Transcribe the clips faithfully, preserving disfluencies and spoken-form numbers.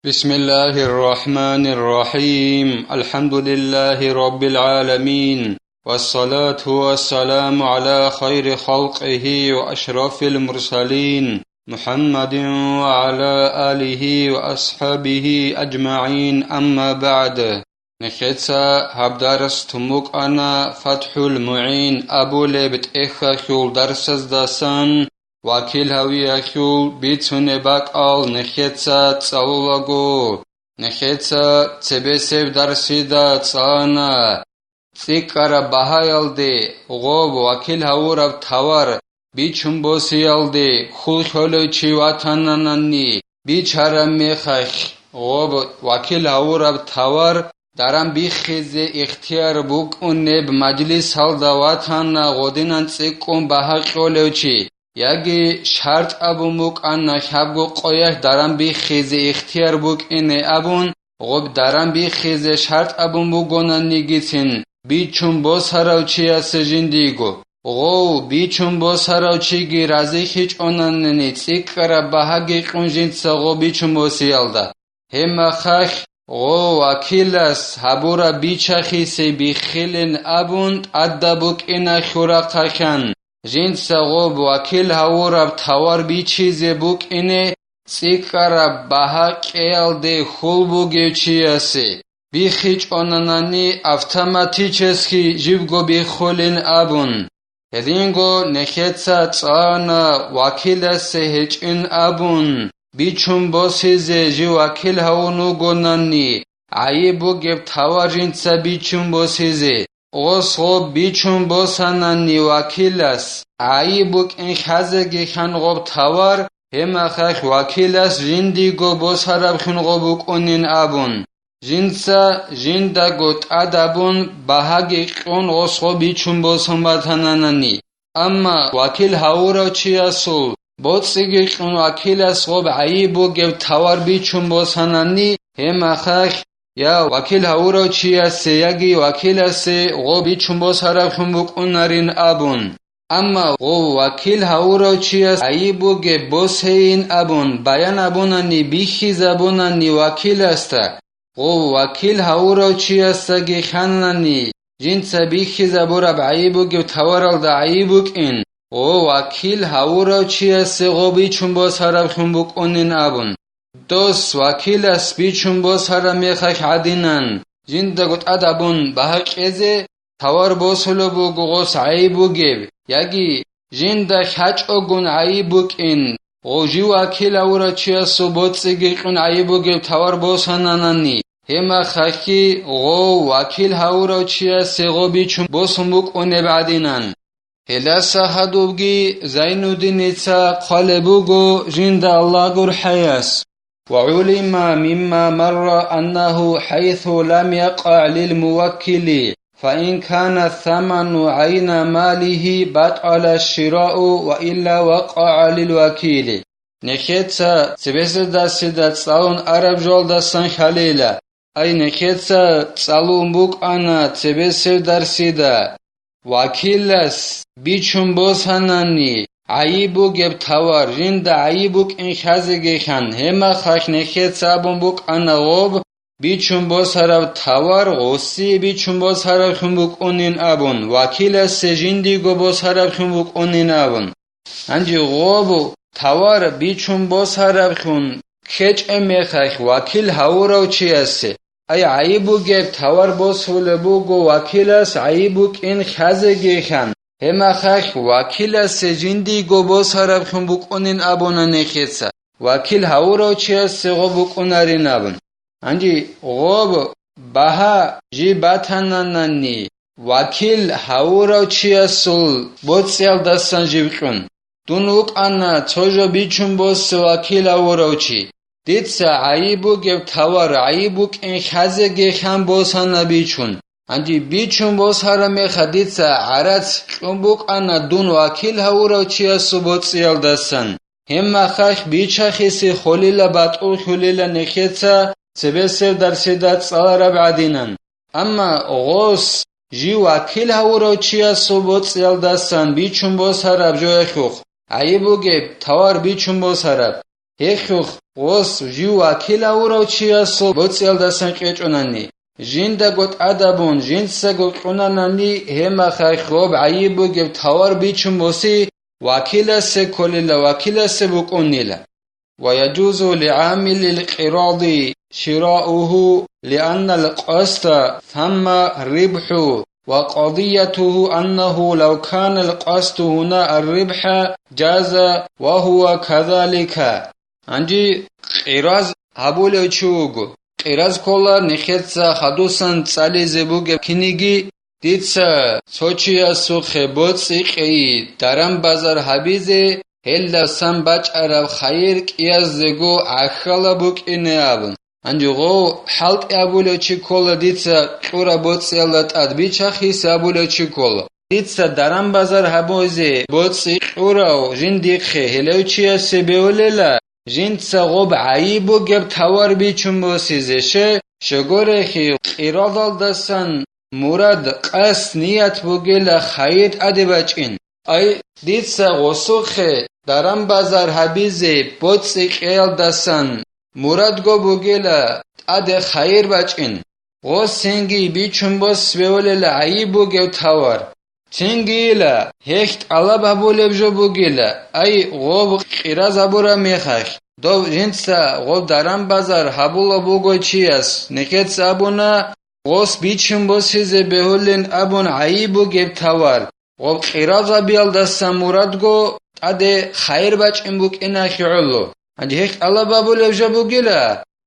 بسم الله الرحمن الرحيم. الحمد لله رب العالمين. والصلاة والسلام على خير خلقه وأشرف المرسلين محمد وعلى آله وأصحابه أجمعين. أما بعد. Нехеца гьаб дарс тун букӀана ФатхӀул МугӀин абулеб тӀехьалъул дарсаздасан, вакил гьавиялъул бицунеб бакӀал нехеца цӀалулаго. Нехеца цебесеб дарсида цӀана, цӀикӀкӀараб багьаялде гъоб вакил гьавураб тавар бичун босиялде хьул лъолев чи ватананани, бичараб мехалъ гъоб вакил гьавураб тавар даран биххизе ихтияр букӀунеб мажлисалда ватана гъодинан цӀикӀкӀун багьа кьолев чи, яги шартӀ абун букӀана хьабго къоялъ даран биххизе ихтияр букӀине абун, гъоб даран биххизе шартӀ абун бугонанигицин, бичун босарав чиясе жиндиего, гъов бичун босарав чиги разихьичӀонанани цӀикӀкӀараб багьаги кьун жинца гъо бичун босиялда. Гьебмахалъ гъо вакилас гьабураб бичахисе биххилин абун тӀадаб букӀина хьурахъахьан, жинца гъоб вакил гьавураб тавар бичизе букӀине цӀикӀкӀараб багьа кьеялде хьул бугев чиясе, биххичӀонанани автоматически жибго биххулин абун. Гьединго нехеца цӀана вакиласе гьечӀин абун, бичун босизе жив вакил гьавун вугонанни, гӀайиб бугеб тавар жинца бичун босизе. Гъос гъоб бичун босананни вакилас, гӀайиб букӀин хьазеги хьан гъоб тавар, гьемахалъ вакилас жиндиго босараблъун гъоб букӀунин абун, жинца жиндаго тӀадабун багьаги кьун гъос гъоб бичун босан батананани. Амма вакил гьавурав чиясул боцӀиги кьун вакилас гъоб гӀайиб бугеб тавар бичун босанани, гьемахалъ я вакил гьавурав чиясе, яги вакиласе гъо бичун босараблъун букӀунарин абун. Амма гъов вакил гьавурав чияс гӀайиб бугеб босейин абун баян абунани, бихьизабунани вакиласда, гъов вакил гьавурав чиясдаги хьанани, жинца бихьизабураб гӀайиб бугеб таваралда гӀайиб букӀин, гъов вакил гьавурав чиясе гъо бичун босараблъун букӀунин абун. Дос вакилас бичун босараб мехалъ гӀадинан, жиндаго тӀадабун багьа кьезе тавар босулеб буго гъос гӀайиб бугеб, яги жинда хьачӀогун гӀайиб букӀин, гъов жив вакил гьавурав чиясул боцӀиги кьун гӀайиб бугеб тавар босананани, гьемахалъги гъов вакил гьавурав чиясе гъо бичун босун букӀунеб гӀадинан. Гьелдаса гьадубги Зайнуддиница хъвалеб буго жинда Аллагь гурхӀаяс: وعلم مما مر أنه حيث لم يقع للموكل، فإن كان الثمن عين ماله بطل الشراء وإلا وقع للوكيل. Нехеца цебесеб дарсида цӀалун араб жоялдасан хьалила, ай нехеца цӀалун букӀана цебесеб дарсида. Вакилас бичун босанани, гӀайиб бугеб тавар жинда гӀайиб букӀин хьазегейхан, гьемахалъ нехеца абун букӀана гъоб, бичун босараб тавар гъосие бичун босараблъун букӀунин абун, вакиласе жиндиго босараблъун букӀунин абун. Гьанже гъоб тавар бичун босараблъун ккечӀеб мехалъ вакил гьавурав чиясе, ай гӀайиб бугеб тавар босулеб буго вакилас гӀайиб букӀин хьазегейхан, гьемахалъ вакиласе жиндиго босараблъун букӀунин абуна нехеца, вакил гьавурав чиясе гъо букӀунарин абун. Гьанже гъоб багьа жиб батананани, вакил гьавурав чиясул боцӀиялдасан жиб кьун. Дун вукӀана цо жо бичун босе вакил гьавурав чи. Дица гӀайиб бугеб тавар гӀайиб букӀин хьазегейхан босана бичун. Гьанже бичун босараб мехалъ дица гӀарац кьун букӀана дун вакил гьавурав чиясул боцӀиялдасан. Гьебмахалъ бичахисе холила батӀуллъулила нехеца цебесеб дарсида цӀалараб гӀадинан. Амма гъос жив вакил гьавурав чиясул боцӀиялдасан бичун босараб жоялъухъ гӀайиб бугеб тавар бичун босараб. гьехухъ гъос жив вакил гьавурав чиясул боцӀиялдасан кьечӀонани, жиндаго тӀадабун, жинцаго кьунанани, гьемахахь гъоб гӀайиб бугеб тавар бичун боси вакиласе кколила, вакиласе букӀунила. ويجوز لعامل القراض شراؤه لأن القصد ثم الربح، وقضيته أنه لو كان القصد هنا الربح جاز وهو كذلك. Гьанже къираз гьабулев чи вуго. Къираз ккола нехеца хадусан цӀализе бугеб киниги, дица цо чиясухъе боцӀи кьейи, даран-базар гьабизе, гьелдасан бачӀараб хайир кӀиязего гӀахьалаб букӀине абун. Гьанже гъов хӀалтӀи абулев чи ккола, дица кьураб боцӀиялда тӀад бичахисе абулев чи ккола. Дица даран-базар гьабузе боцӀи кьурав жиндихъе гьелев чиясе бевулела, жинца гъоб гӀайиб бугеб тавар бичун босизе. Ще, щегорехи, къирадалдасан мурад, къасд, ният бугела хайир тӀаде бачӀин. Ай, дица гъосухъе даран-базар гьабизе боцӀи кьеялдасан мурадго бугела тӀаде хайир бачӀин. Гъос цинги бичун бос бевулела гӀайиб бугев тавар. Цинги ила, гьехь тӀалаб гьабулеб жо бугила, ай, гъоб къиразабураб мехалъ, дов жинца гъоб даран-базар гьабулаб буго чияс, нехец абуна, гъос бичун босизе бегьулин абун гӀайиб бугеб тавар, гъоб къиразабиялдасан мурадго тӀаде хайир бачӀин букӀинахи гӀоло. Гьанже гьехь тӀалаб гьабулеб жо бугила,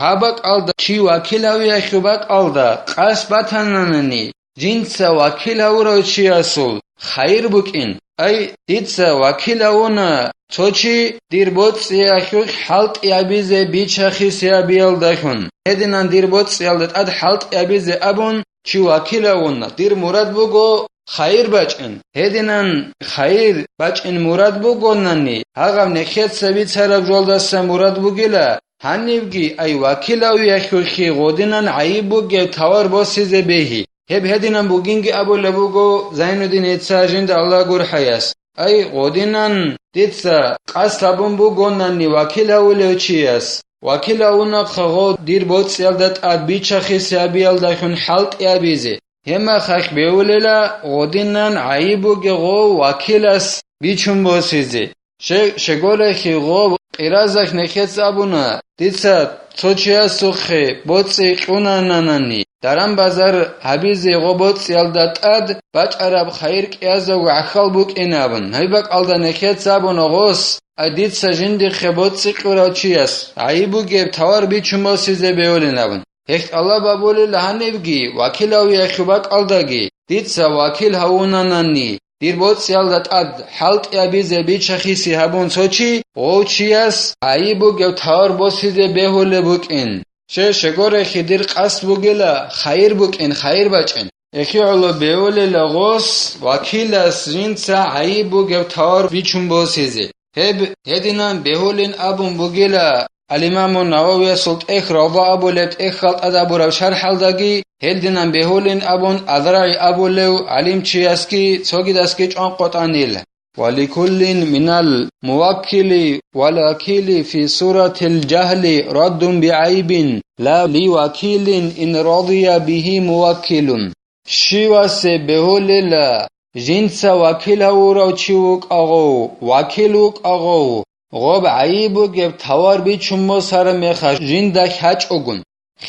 гьаб бакӀалда чи вакил гьавиялъул бакӀалда къасд батананани, жинца вакил гьавурав чиясул хайир букӀин. Ай, дица вакил гьавуна цо чи, дир боцӀиялъухъ хӀалтӀи гьабизе бичахисе абиялдалъун. Гьединан дир боцӀиялда тӀад хӀалтӀи гьабизе абун, чи вакил гьавуна, дир мурад буго хайир бачӀин. Гьединан хайир бачӀин мурад бугонани, гьагъаб нехеца бицараб жолдаса мурад бугила, гьанибги, ай, вакил гьавиялъухъе гъодинан гӀайиб бугеб тавар босизе бегьи. Гьеб гьединан бугинги абулеб буго Зайнуддин гьеца жинда Аллагь гурхӀаяс. Ай, гъодинан дица къасд гьабун бугонани вакил гьавулев чияс, вакил гьавунахъа гъо дир боцӀиялда тӀад бичахисе абиялдалъун хӀалтӀи абизе, гьемахалъ бевулела гъодинан гӀайиб бугеб гъо вакилас бичун босизе. Ще-, щегорехи гъо къиразахь нехец абуна, дица цо чиясухъе боцӀи кьунананани, даран-базар гьабизе гъо боцӀиялда тӀад бачӀараб хайир кӀиязав гӀахьал букӀин абун. Гьеб бакӀалда нехец абуна гъос, ай, дица жиндихъе боцӀи кьурав чияс гӀайиб бугеб тавар бичун босизе бевулин абун. Гьехь тӀалаб гьабулел гьанибги, вакил гьавиялъул бакӀалдаги, дица вакил гьавунанани, дир боцӀиялда тӀад хӀалтӀи абизе бичахисе гьабун цо чи, гъов чияс гӀайиб бугеб тавар босизе бегьулеб букӀин. Ще-, щегорехи дир къасд бугела хайир букӀин, хайир бачӀин. Эхиоло бевулела гъос вакилас жинца гӀайиб бугеб тавар бичун босизе. Гьеб гьединан бегьулин абун бугела, ал-Имаму Нававиясул тӀехь Равда абулеб тӀехьал тӀад абураб шархӀалдаги, гьелдинан бегьулин абун АзрагӀи абулев гӀалимчиясги цогидасги чӀванкъотӀанила. ولكل من الموكل والوكيل في صورة الجهل رد بعيب لا لوكيل إن رضي به موكل. Щивасе бегьулела, жинца вакил гьавурав чи вукӀагъов, вакил вукӀагъов, гъоб гӀайиб бугеб тавар бичун босараб мехалъ жинда хьачӀогун.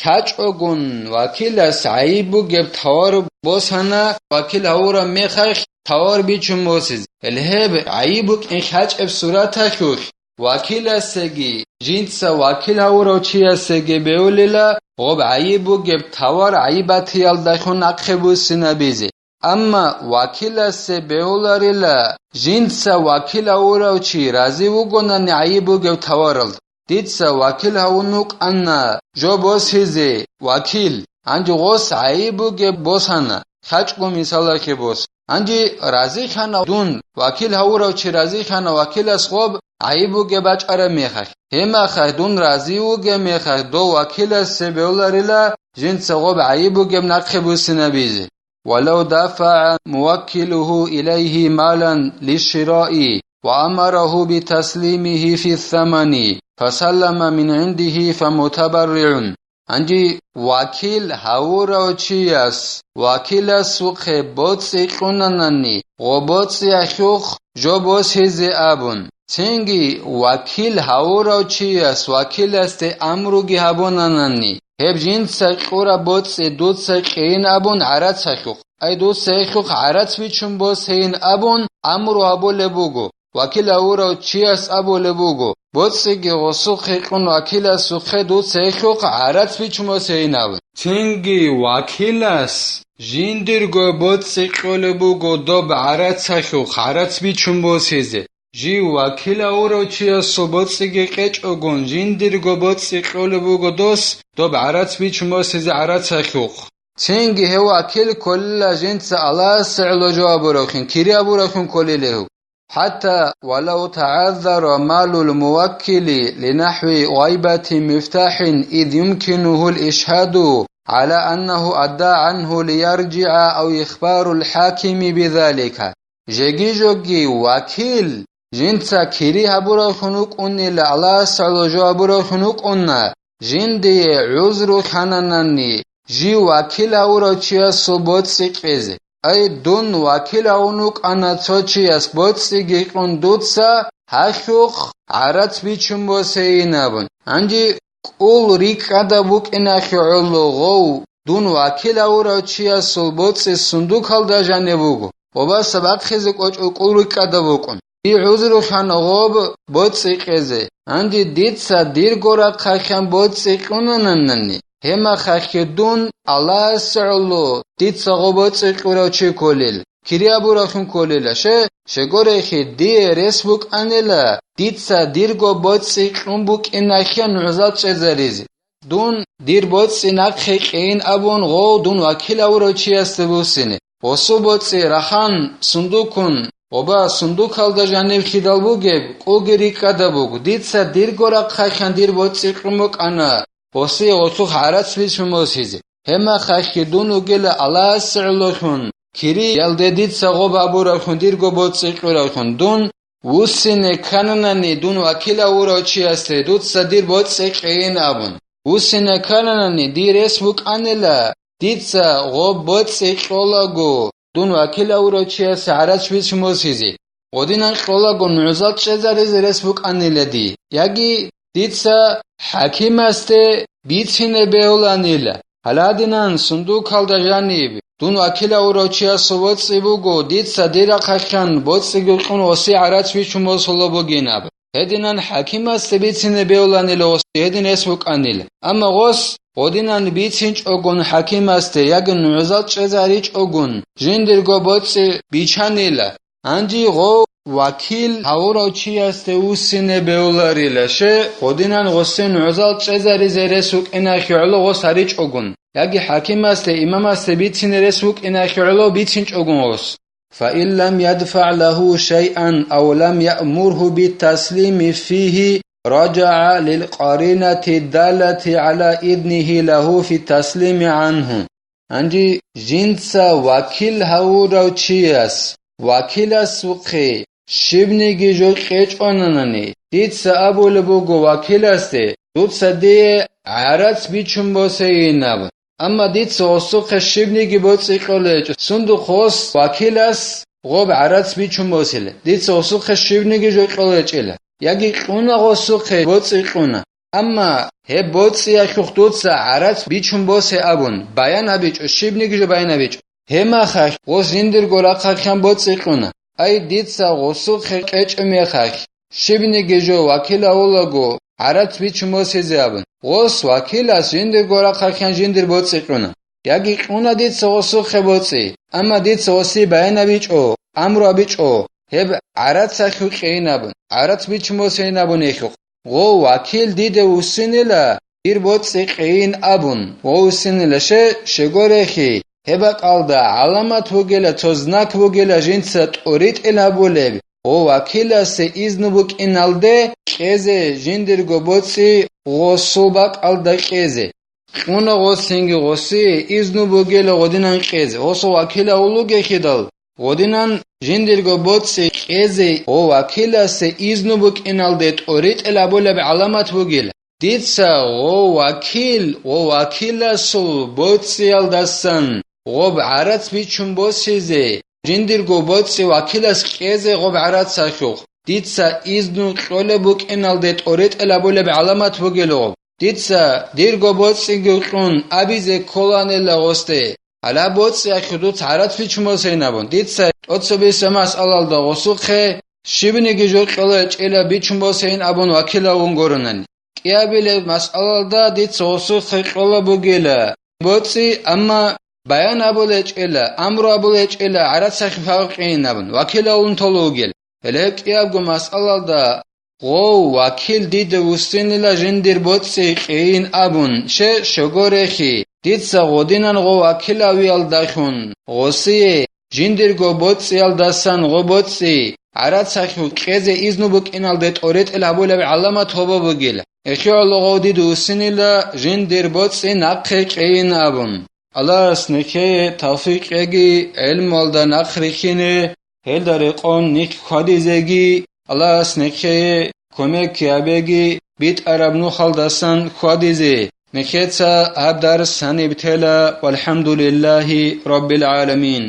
ХьачӀогун вакилас гӀайиб бугеб тавар босана, вакил гьавураб мехалъ тавар бичун босизе. Гьеб гӀайиб букӀин хьачӀеб сураталъулъ вакиласеги, жинца вакил гьавурав чиясеги бевулела, гъоб гӀайиб бугеб тавар гӀайибатиялдалъун нахъе буссинабизе. Амма вакиласе бегьуларила, жинца вакил гьавурав чи рази вугонани гӀайиб бугев таваралда. Дица вакил гьавун вукӀана жо босизе, вакил, гьанже гъос гӀайиб бугеб босана, хьачӀго мисалалъе бос. Гьанже разихьана дун, вакил гьавурав чи разихьана вакилас гъоб гӀайиб бугеб бачӀараб мехалъ. Гьеб мехалъ дун рази вугеб мехалъ дов вакиласе бегьуларила, жинца гъоб гӀайиб бугеб нахъе буссинабизе. ولو دفع موكله إليه مالا للشراء وأمره بتسليمه في الثمن فسلم من عنده فمتبرع. Гьанже вакил гьавурав чияс вакиласухъе боцӀи кьунанани, гъо боцӀиялъухъ жо босизе абун, цинги вакил гьавурав чияс вакиласде амруги гьабунанани, гьеб жинца кьураб боцӀи дуца кьейин абун гӀарацалъухъ, ай дуца гьелъухъ гӀарац бичун босейин абун амру гьабулеб буго. Вакил гьавурав чияс абулеб буго, боцӀиги гъосухъе кьун вакиласухъе дуца гьелъухъ гӀарац бичун босейин абун. Цинги вакилас жиндирго боцӀи кьолеб буго доб гӀарацалъухъ гӀарац бичун босизе. Жив вакил гьавурав чиясул боцӀиги кьечӀогун, жиндирго боцӀи кьолеб буго дос доб гӀарац бичун босизе гӀарацалъухъ. Цинги гьев вакил кколила жинца Аллагьасе гӀоло жо гьабурахъин, кири гьабурахъин кколила гьев. حتى ولو تعذر مال الموكل لنحو غيبة مفتاح إذ يمكنه الإشهاد على أنه أدى عنه ليرجع أو إخبار الحاكم بذلك. Жеги-жоги вакил жинца кири гьабурахъун вукӀунила, Аллагьасе гӀоло жо гьабурахъун вукӀуна, жиндие гӀузру хананани, жив вакил гьавурав чиясул боцӀи кьезе. Ай, дун вакил гьавун вукӀана цо чияс, боцӀиги кьун дуца гьалъухъ гӀарац бичун босейин абун. Гьанже кӀул рикӀкӀадаб букӀиналъе гӀоло гъов дун вакил гьавурав чиясул боцӀи сундукалда жаниб буго, гъобаса бахъизе кӀочӀо кӀул рикӀкӀадаб букӀун. Дие гӀузру хана гъоб боцӀи кьезе. Гьанже дица дирго рахъалъан боцӀи кьунананани, гьеб мехалъги дун Аллагьасе гӀоло дица гъоб боцӀи кьурав чи кколел, кири гьабурахъин кколила. Ще, щегорехи, дие рес букӀанила дица дирго боцӀи кьун букӀиналъе нугӀзал чӀезаризе. Дун дир боцӀи нахъе кьейин абун гъов дун вакил гьавурав чиясда буссине. Гъосул боцӀи рахан, сундукун, гъоба сундукалда жаниб хьидал бугеб, кӀулги рикӀкӀадаб буго, дица дирго рахъалъан дир боцӀи кьун букӀана, гъосие гъосухъ гӀарац бичун босизе. Гьеб мехалъги дун вугила Аллагьасе гӀололъун, кириялде дица гъоб гьабуралъун, дирго боцӀи кьуралъун, дун вуссине ккананани дун вакил гьавурав чиясде, дуца дир боцӀи кьейин абун. Вуссине ккананани дир рес букӀанила, дица гъоб боцӀи кьолаго, дун вакил гьавурав чиясе гӀарац бичун босизе. Гъодинан кьолаго нугӀзал чӀезаризе рес букӀанила дие, яги дица хӀакимасде бицине бегьуланила. Гьаладинан сундукалда жаниб дун вакил гьавурав чиясул боцӀи буго, дица дир рахъалъан боцӀиги кьун гъосие гӀарац бичун босулеб бугин аб. Гьединан хӀакимасде бицине бегьуланила гъосие, гьедин рес букӀанила. Амма гъос гъодинан бицинчӀогун хӀакимасде яги нугӀзал чӀезаричӀогун жиндирго боцӀи бичанила. Гьанже гъов вакил гьавурав чиясде вуссине бегьуларила, ще, гъодинан гъосие нугӀзал чӀезаризе рес вукӀиналъе гӀоло гъос гьаричӀогун, яги хӀакимасде, имамасде бицине рес вукӀиналъе гӀоло бицинчӀогун гъос. فإن لم يدفع له شيئا أو لم يأمره بالتسليم فيه رجع للقرينة الدالة على إذنه له في التسليم عنه. Гьанже жинца вакил гьавурав чияс вакиласухъе щибниги жо кьечӀонанани, дица абулеб буго вакиласде, дуца дие гӀарац бичун босейин абун. Амма дица гъосухъе щибниги боцӀи кьолечӀо, сундухъ гъос вакилас гъоб гӀарац бичун босила, дица гъосухъе щибниги жо кьолечӀила, яги кьуна гъосухъе боцӀи кьуна. Амма гьеб боцӀиялъухъ дуца гӀарац бичун босе абун, баян гьабичӀо, щибниги жо баян гьабичӀо. Гьеб мехалъ гъос жиндирго рахъалъан боцӀи кьуна. Ай, дица гъосухъе кьечӀеб мехалъ, щибниги жо вакил гьавулаго гӀарац бичун босизе абун, гъос вакилас жиндирго рахъалъан жиндир боцӀи кьуна. Яги кьуна дица гъосухъе боцӀи, амма дица гъосие баян гьабичӀо, амру гьабичӀо, гьеб гӀарацалъухъ кьейин абун, гӀарац бичун босейин абун гьелъухъ. Гъов вакил диде вуссинила, дир боцӀи кьейин абун, гъов вуссинила, ще, щегорехи, гьеб бакӀалда гӀаламат бугила, цо знак бугила жинца тӀоритӀил гьабулеб, гъов вакиласе изну букӀиналде кьезе жиндирго боцӀи гъосул бакӀалда кьезе. Кьуна гъосинги гъосие изну бугела гъодинан кьезе, гъосул вакил гьавулугехидал, Гъодинан жиндирго боцӀи кьезе гъо вакиласе изну букӀиналде тӀоритӀел абулеб гӀаламат бугила. Дица гъо вакил, гъо вакиласул боцӀиялдасан гъоб гӀарац бичун босизе, жиндирго боцӀи вакилас кьезе гъоб гӀарацалъухъ, дица изну кьолеб букӀиналде тӀоритӀел абулеб гӀаламат бугело. Дица дирго боцӀиги кьун абизе кколанила гъосде. Гьала боцӀиялъухъ дуца гӀарац бичун босейин абун, дица тӀоцебесеб масъалалда гъосухъе щибниги жо кьола гьечӀила бичун босейин абун вакилавун гуронани. КӀиабилеб масъалалда дица гъосухъе кьола бугила боцӀи, амма баян абулечӀела, амру абулечӀела, гӀарацахъе хьвагъ кьейин абун, вакилавун толев вугел. Гьеле гьеб кӀиябго масъалалда гъов вакил дида вуссинила жиндир боцӀи кьейин абун, ще щого рехи, дица гъодинан гъов вакилавиялдалъун гъосие жиндирго боцӀиялдасан гъо боцӀи гӀарацахъе кьезе изну букӀиналде тӀоритӀел гьабулеб гӀаламат гьобо бугила. Эхиоло гъов дида вуссинила жиндир боцӀи нахъе кьейин абун. Аллагьас нехее тавфикъ кьеги гӀелмуялда нахъ рихьине, гьелда рекъон нилъ хьвадизеги. Аллагьас нехее кумек гьабеги, битӀараб нухалдасан хьвадизе. Нехеца гьаб дарс гьаниб тела. ВалхӀамдулиллагьи раббил гӀаламин.